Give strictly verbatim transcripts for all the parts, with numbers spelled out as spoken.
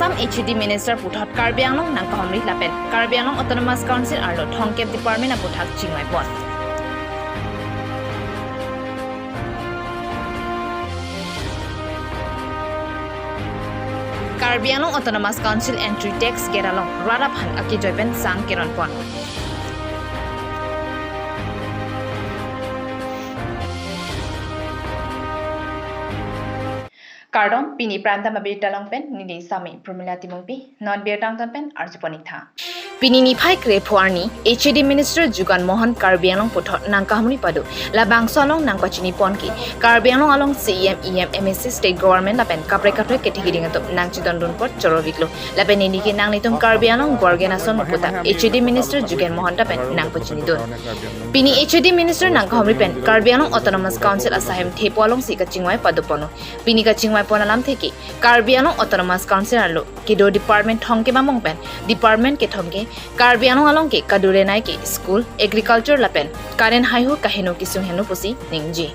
Assam H A D Minister puthot Karbi Anglong nangkahumri lapen Karbi Anglong Autonomous Council arlo thomkep department aputhak chingvaipon. Karbi Anglong Autonomous Council entry tax gate along rat aphan akejoi pen sang keronpon. Kardom, pini Prime Time abirta along pen neli Sami Pramila Timungpi, non birta angton pen arjupon ik tha. Pini niphai krepho arni H A D Minister Jugan Mohan Karbi Anglong puthot nangkahumri pado labangso along nangpachinipon ke Karbi Anglong along C E M, E M, M A C, state government lapen kaprek kaprek kethe keding atum nangchedondun apot choro-iklo. Lapen neli ke nanglitum Karbi Anglong Gorgen ason puta H A D Minister Jugan Mohan ta pen nangpachinidun. Pini H A D Minister nangkahumri pen Karbi Anglong Autonomous Council asahem thepo alongsi kachingvai padoponlo. Pini kachingvaipon alamthe ke Karbi Anglong Autonomous Council arlo kedo department thomkep among pen department kethom ke Karbi Anglong along ke kadure nai ke school, agriculture lapen current haihu kaheno kesung henlo pusi ningje.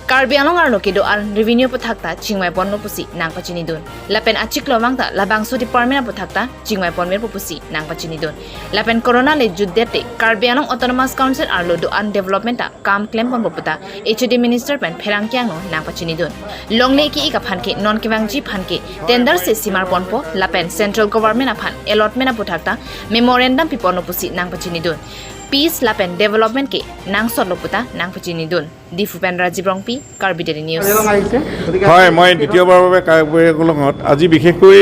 Karbi Anglong arlo kedo-an revenue aputhak ta chingvaiponlo pusi nangpachinidun. Lapen achiklo vang ta labangso department aputhak ta chingvaiponverpo pusi nangpachinidun. Lapen corona le jutdet te Karbi Anglong Autonomous Council arlo do-an development akam klemponpo puta H A D Minister pen pherangke angno nangpachinidun. Longle ki-ik aphan ke non kevangji aphan ke tender se simarponpo lapen central government aphan allotment aputhak ta memorandum piponlo pusi nangpachinidun. Peace lapen development ke nangsotlo puta nangpachinidun. Diphu pen Rajiv Rongpi, Karbi Daily News. হয়, মই দ্বিতীয়বাৰৰ বাবে কাৰ্বি আংলঙত আজি বিশেষকৈ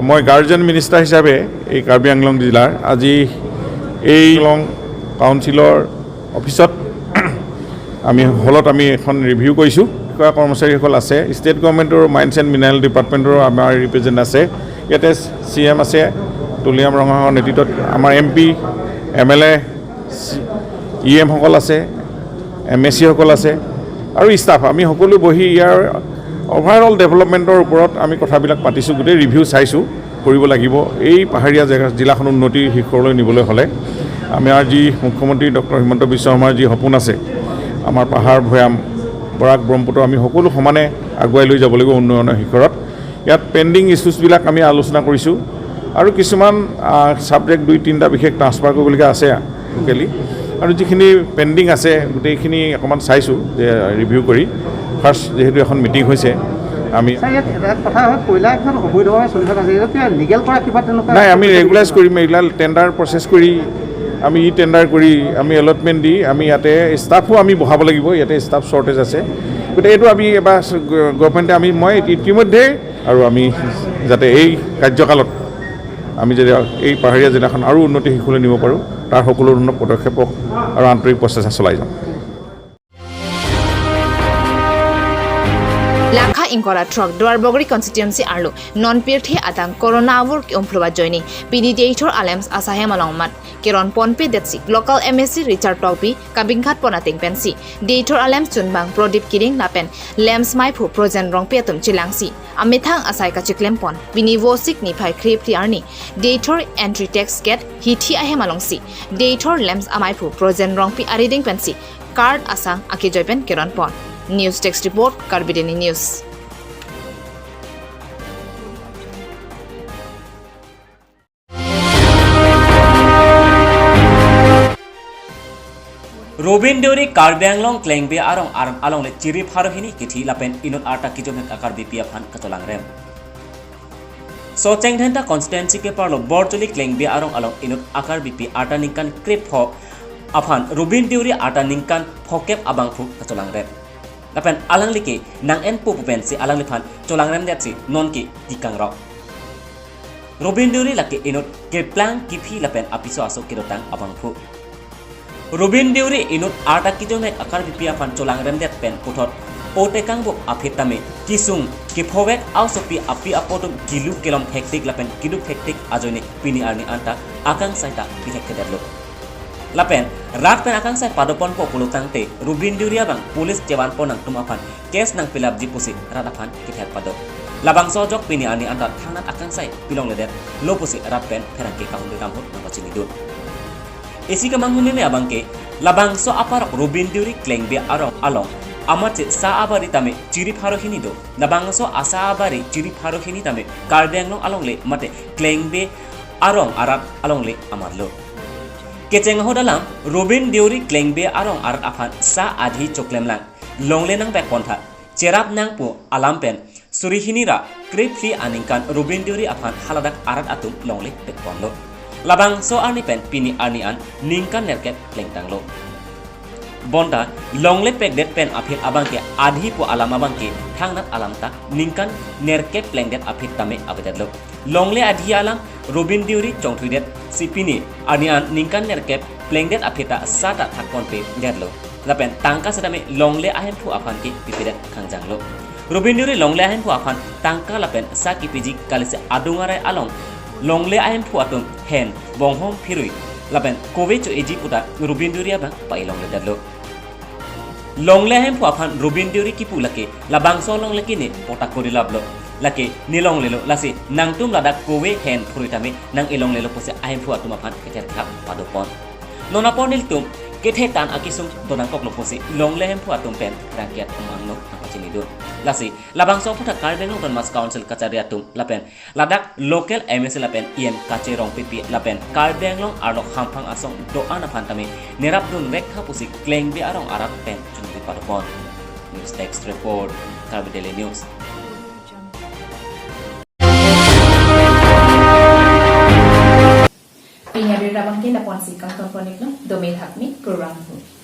মই guardian minister হিচাপে এই কাৰ্বি আংলং জিলাৰ আজি এই আংলং কাউন্সিলৰ অফিচত আমি হলত আমি এখন ৰিভিউ কৰিছোঁ। বিষয়া কৰ্মচাৰীসকল আছে, ষ্টেট গভৰ্ণমেণ্টৰ মাইনছ এণ্ড মিনাৰেল ডিপাৰ্টমেণ্টৰো আমাৰ ৰিপ্ৰেজেণ্ট আছে, ইয়াতে চি এম আছে, তুলিৰাম ৰংহাঙৰ নেতৃত্বত আমাৰ এম পি, এম এল এ, ই এমসকল আছে, এম এ চিসকল আছে আৰু ষ্টাফ, আমি সকলো বহি ইয়াৰ অভাৰঅল ডেভেলপমেণ্টৰ ওপৰত আমি কথাবিলাক পাতিছোঁ, গোটেই ৰিভিউ চাইছোঁ, কৰিব লাগিব। এই পাহাৰীয়া জেগা, জিলাখন উন্নতিৰ শিখৰলৈ নিবলৈ হ'লে আমাৰ যি মুখ্যমন্ত্ৰী ডক্টৰ হিমন্ত বিশ্ব শৰ্মাৰ যি সপোন আছে, আমাৰ পাহাৰ ভৈয়াম, বৰাক ব্ৰহ্মপুত্ৰ আমি সকলো সমানে আগুৱাই লৈ যাব লাগিব উন্নয়নৰ শিখৰত। ইয়াত পেণ্ডিং ইছ্যুছবিলাক আমি আলোচনা কৰিছোঁ আৰু কিছুমান, আহ, ছাবজেক্ট দুই তিনিটা বিশেষ ট্ৰান্সফাৰ কৰিবলগীয়া আছে লোকেলি, আৰু যিখিনি পেণ্ডিং আছে গোটেইখিনি অকণমান চাইছোঁ যে ৰিভিউ কৰি। ফাৰ্ষ্ট যিহেতু এখন মিটিং হৈছে, আমি ছাৰ, ইয়াত এটা কথা হয়, কয়লা একদম অবৈধভাৱে চলি থকা আছে, এইটো কিবা লিগেল কৰা কিবা তেনেকুৱা নাই, আমি ৰেগুলাইজ কৰিম, এইবিলাক টেণ্ডাৰ প্ৰচেছ কৰি আমি ই টেণ্ডাৰ কৰি আমি এলটমেণ্ট দি আমি ইয়াতে ষ্টাফো আমি বঢ়াব লাগিব, ইয়াতে ষ্টাফ শ্বৰ্টেজ আছে। গতিকে এইটো আমি এবাৰ গ-, গভৰ্ণমেণ্টে আমি, মই ইতিমধ্যে আৰু আমি যাতে এই কাৰ্যকালত আমি যাতে এই পাহাৰীয়া জিলাখন আৰু উন্নতি শিখৰলৈ নিব পাৰোঁ, তাৰ সকলো ধৰণৰ পদক্ষেপ আৰু আন্তৰিক প্ৰচেষ্টা চলাই যাম। Lakha ingkoi ra throk Duarbagori constituency arlo non pirthe adang corona avur ke-umphlo ajoine pini Deithor a-LAMPS asahem along mat keronponpedetsi local M A C Richard Tokbi kabingkhatpon ateng pensi Deithor a-LAMPS chunbang Prodip Killing lapen LAMPS maiphu Projen Rongpi atum chelangsi amethang asai kachiklempon. Pini Vosik niphai kre-phli arni Deithor entry tax gate hithi ahem alongsi Deithor LAMPS amaiphu Projen Rongpi arideng pensi card asang akejoi pen keronpon. News Desk Report, Karbi Daily News. Rubin Deuri Karbi Anglong Klengbe arong aram alongle chiri pharo hini kithi lapen inut arta kijomhek akarbipi aphan kacholangrem. Socheng Dhenta constituency keparlo Borjoli Klengbe arong along inut akarbipi arta ningkan krepho aphan Rubin Deuri arta ningkan phokep abangphu kacholangrem. Lapen alangli ke nang-enpo pu pensi alangliphan cholangremdetsi nonke tikangrok. Rubin Deuri lake inut keplang kephi lapen apiso aso kedotang abangphu. Rubin Deuri inut arta kijomhek akarbipi aphan cholangremdet pen puthot ote kangbuk aphi tame kesung kephovek aosopi api apo atum kelu kelom hektik lapen keduk hektik ajoine pini arni anta akangsai ta pithekthedetlo. Lapen rat pen akangsai padoponpo pulo tangte Rubin Deuri abang police chevanpo nangtum aphan case nangpilapji pusi rat aphan kether pado. Labangso ajok pini arni anta thangnat akangsai pilongledetlo pusi rat pen pherangke kahumri kamhut nangpachinidun. Isi kemanghu meme abangke labangso aparok Rubin Deuri Klengbe arong along amatsi sa abari tame chiri pharo hini do. Labangso asa abari chiri pharo hini tame Karbi Anglong alongle mate Klengbe arong arat alongle amarlo. Kecheng ahut alam, Robin Deuri Klengbe arong arat aphan sa adhi choklemlang, longle nangpekpontha, cherap nangpo alam pen suri hini ra krephli aningkan Robin Deuri aphan haladak arat atum longle pekponlo. Labangso arni pen pini arni an ningkan nerkep plengtanglo. Bonta longle pekdet pen aphi abangke adhi pu alam abangke thangnat alam ta ningkan nerkep plengdet aphi tame avedetlo. Longle adhi alam Robin Deuri chongthuidet si pini arni an ningkan nerkep plengdet aphi ta sa ta thakponpedetlo. Lapen tangka setame longle ahemphu aphan ke pipedet kangjanglo. Robin Deuri longle ahemphu aphan tangka lapen sa kipiji kalisi adung arai along longle ahemphu atum hen, bonghom phirui lapen kove cho-eji puta Robin Deuri abang pai longledetlo. Longle ahemphu aphan Robin Deuri kipu lake labangso longle ke ne potak kori laplo. Lake ne longlelo, lasi nangtum ladak kove hen phirui tame nang-e longlelo pusi ahemphu atum aphan kether khap padopon. Non apor nelitum kethe tan akesung donangkoklo pusi longle ahemphu atum pen rangkiat umangno nangpachinidun. Lasi labangso aphuthak Karbi Anglong Autonomous Council kachari atum lapen ladak local M A C lapen E M Kache Rongpipi lapen Karbi Anglong arlo hamphang asong do-an aphan tame nerapdun vektha pusi Klengbe arong arat pen chunbi padopon. News Desk Report, Karbi Daily News. Pini abirta abangke lapu-ansi kangton pon-iklo, domin hakni kurvangthu.